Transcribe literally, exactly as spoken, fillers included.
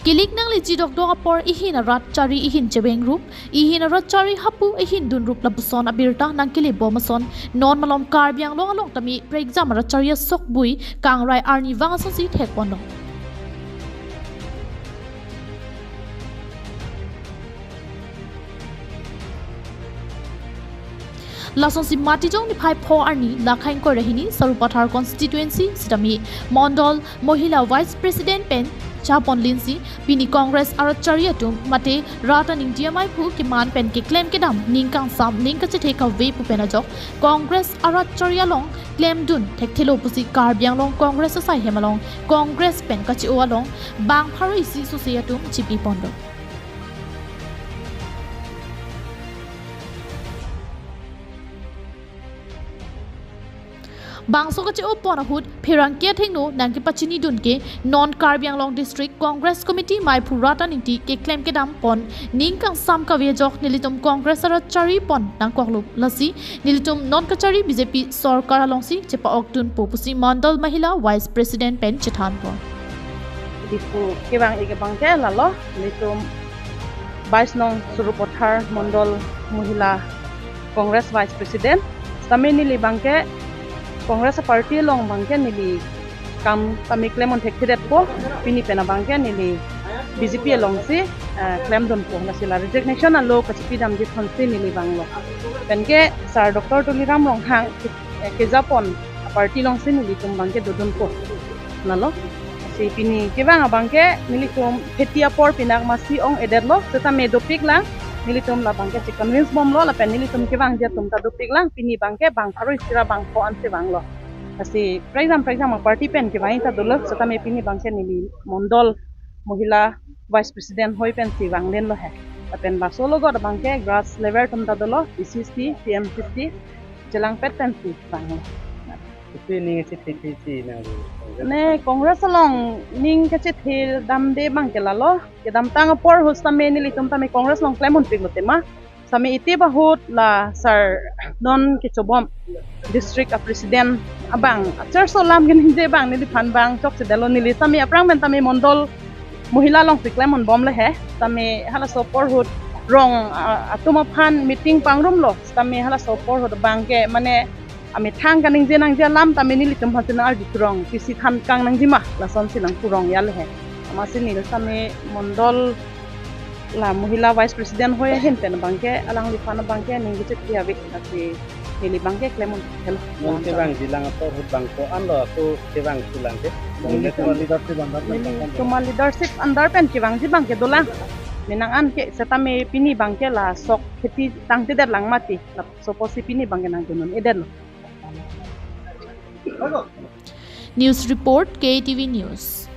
Kelik nangleji dokdok apor ihin arat chari ihin cheveng rup, ihin arat chari hapu ihin dun rup lapuson abirta nangkele bom ason non malom Karbi Anglong along tame prekjam arat chari asokbui kangrai arnivang asonsi thekponlo. Lasonsi Matijong niphai pho arni lakhai ingkoi ra hini Sarupathar constituency sitame Mondol Mohila Vice President pen chapon-linsi pini Congress arat chari atum mate rat aningdi amaiphu keman pen keklem kedam ning kangsam ning kachethe kave pu pen ajok Congress arat chari along klemdun thekthelo pusi Karbi Anglong Congress asai hem along Congress pen kache-o along bang pharo isi sose atum chipiponlo. Bangso kache-o pon ahut pherangke athengno nangkepachinidun ke non Karbi Anglong District Congress Committee maiphu rat aningdi keklem kedam pon ning kangsam kave ajok nelitum Congress arat chari pon nangkoklo, lasi nelitum non kachari B J P sorkar alongsi chepa-okdunpo pusi Mondol Mahila Vice President pen chethanpon. Dipu kevang-ik abangke lalo, nelitum bais nong Sarupathar Mondol Mohila Congress Vice President. Sitame neli abangke Congress party along abangke neli kam tame klemdun thekthedetpo, pini pen abangke neli B J P alongsi, eh, klemdunpo, lasi la resignation alo kachipidamji thonsi neli vanglo. Penke Sir Doctor Tuliram Ronghang, eh, kejapon party alongsi nelitum abangke dodunpo. Lalo, si pini kevang abangke nelitum kheti apor pinak masi ong-edetlo, sitame dopiklang, nelitum la abangke si convince bomlo, lapen nelitum kevangji atum ta dopiklang, pini abangke bang pharo isi ra bang pho ansi vanglo. Lasi prekjam prekjam aparty pen kevang ta dolo, sitame pini abangke neli Mondol Mohila Vice President hoi pensi vanglenlo he. Lapen laso alogot abangke grass level atum ta dolo, A C C, T M C C, chelangpet pensi vanglo. Kopi ning kachethe si nang? Ne Congress along ning kachethe damde abangke lalo, kedamtang apor ahut sitame nelitum tame Congress along klemdunpiklo tema. Sitame itip ahut la sir non kechobom district a president abang, achar so alam keningje abang neliphan abang chokchedetlo, neli sitame aphrang pen tame Mondol Mohila alongsi klemdunbomlo he. Sitame halaso apor ahut rong, ah, atum aphan meeting pangrumlo, sitame halaso apor ahut abangke mane amethang kaningje nangji alam tame nelitum aphan si nang-arju kurong, pisi than kang nangjima, lasonsi nangkurong ya le he. Amatsi neli sitame Mondol la Mohila Vice President hoi ahin pen abangke alangliphan abangke ning kachethe ave, lasi neli abangke klemdun thelo. Non kevangjilang apor ahut bang ko-an lo ako kevangjilang ke? Neli Neli tum- leadership under pen neli kevang. Tum leadership under pen kevangji abangke dolang. Menang an ke sitame pini abangke la sok kheti tangtedetlang mati. Laso apotsi pini abangke nangdun un-edetlo. News report, K T V News.